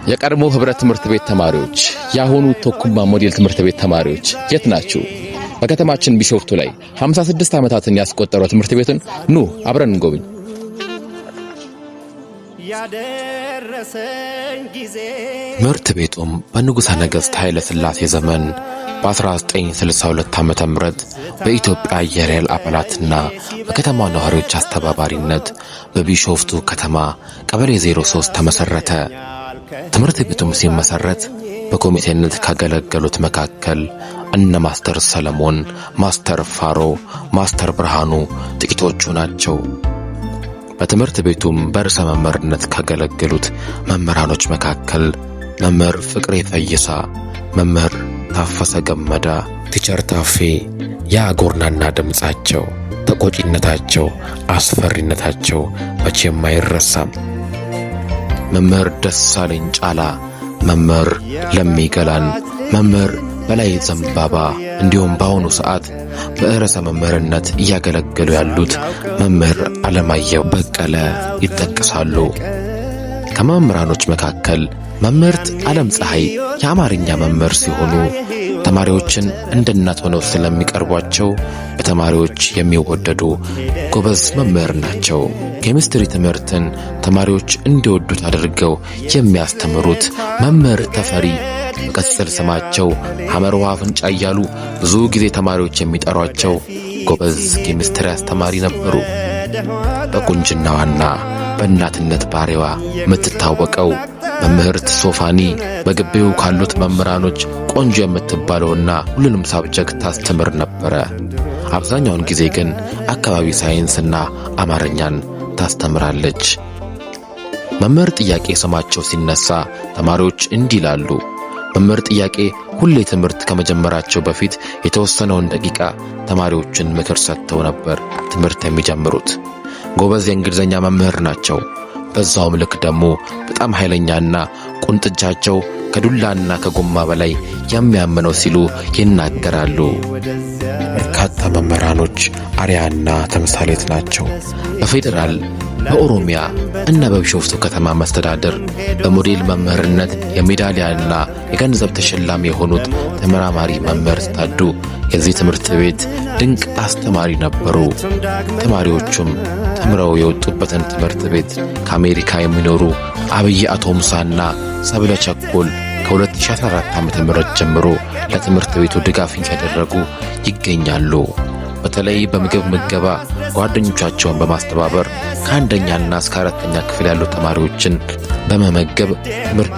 የቀድሞ ህብረት ትምህርት ቤት ተማሪዎች፣ የአሁኑ ቶኩማ ሞዴል ትምህርት ቤት ተማሪዎች የት ናችሁ? በከተማችን ቢሾፍቱ ላይ 56 ዓመታትን ያስቆጠረው ትምህርት ቤቱን ኑ አብረን እንጎብኝ። ያደረሰኝ ጊዜ። ትምህርት ቤቱም በንጉሠ ነገሥት ኃይለ ሥላሴ ዘመን በ1962 ዓ.ም በኢትዮጵያ አየር ኃይል አባላትና በከተማው ነዋሪዎች አስተባባሪነት በቢሾፍቱ ከተማ ቀበሌ 03 ተመሠረተ። ትምህርት ቤቱም ሲመሠረት በኮሚቴነት ካገለገሉት መካከል እነ ማስተር ሰለሞን፣ ማስተር ፋሮ፣ ማስተር ብርሃኑ ጥቂቶቹ ናቸው። በትምህርት ቤቱም በርዕሰ መምህርነት ካገለገሉት መምህራኖች መካከል መምህር ፍቅሬ ፈይሳ፣ መምህር ታፈሰ ገመዳ፣ teacher ታፌ፣ ያ ጎርናና ድምፃቸው፣ ተቆጪነታቸው፣ አስፈሪነታቸው መቼም አይረሳም። መምህር ደሳለኝ ጫላ፣ መምህር ለሚገላን፣ መምህር በላይ ዘንባባ እንዲሁም በአሁኑ ሰዓት በርዕሰ መምህርነት እያገለገሉ ያሉት መምህር አለማየሁ በቀለ ይጠቀሳሉ። ከመምህራኖች መካከል መምህርት ዓለም ፀሐይ የአማርኛ መምህር ሲሆኑ ተማሪዎችን እንደ እናት ሆነው ስለሚቀርቧቸው በተማሪዎች የሚወደዱ ጎበዝ መምህር ናቸው። ኬሚስትሪ ትምህርትን ተማሪዎች እንዲወዱት አድርገው የሚያስተምሩት መምህር ተፈሪ፣ በቅጽል ስማቸው ሐመር ውሃ አፍንጫ እያሉ ብዙ ጊዜ ተማሪዎች የሚጠሯቸው ጎበዝ ኬሚስትሪ አስተማሪ ነበሩ። በቁንጅናዋና በእናትነት ባህሪዋ የምትታወቀው መምህርት ሶፋኒ በግቢው ካሉት መምህራኖች ቆንጆ የምትባለውና ሁሉንም subject ታስተምር ነበረ። አብዛኛውን ጊዜ ግን አካባቢ ሳይንስና አማርኛን ታስተምራለች። መምህር ጥያቄ ስማቸው ሲነሳ ተማሪዎች እንዲህ ይላሉ። መምህር ጥያቄ ሁሌ ትምህርት ከመጀመራቸው በፊት የተወሰነውን ደቂቃ ተማሪዎችን ምክር ሰጥተው ነበር ትምህርት የሚጀምሩት። ጎበዝ የእንግሊዝኛ መምህር ናቸው። በዛውም ልክ ደግሞ በጣም ኃይለኛና ቁንጥጃቸው ከዱላና ከጎማ በላይ የሚያምነው ሲሉ ይናገራሉ። በርካታ መምህራኖች አርአያና ተምሳሌት ናቸው። በፌዴራል፣ በኦሮሚያ እና በቢሾፍቱ ከተማ መስተዳድር በሞዴል መምህርነት የሜዳሊያና የገንዘብ ተሸላሚ የሆኑት ተመራማሪ መምህር ታዱ የዚህ ትምህርት ቤት ድንቅ አስተማሪ ነበሩ። ተማሪዎቹም ተምረው የወጡበትን ትምህርት ቤት ከአሜሪካ የሚኖሩ አብይ አቶምሳና ሰብለ ቸኮል ከ2014 ዓ.ም ጀምሮ ለትምህርት ቤቱ ድጋፍ እያደረጉ ይገኛሉ። በተለይ በምግብ ምገባ ጓደኞቻቸውን በማስተባበር ከአንደኛና እስከ አራተኛ ክፍል ያሉ ተማሪዎችን በመመገብ ትምህርት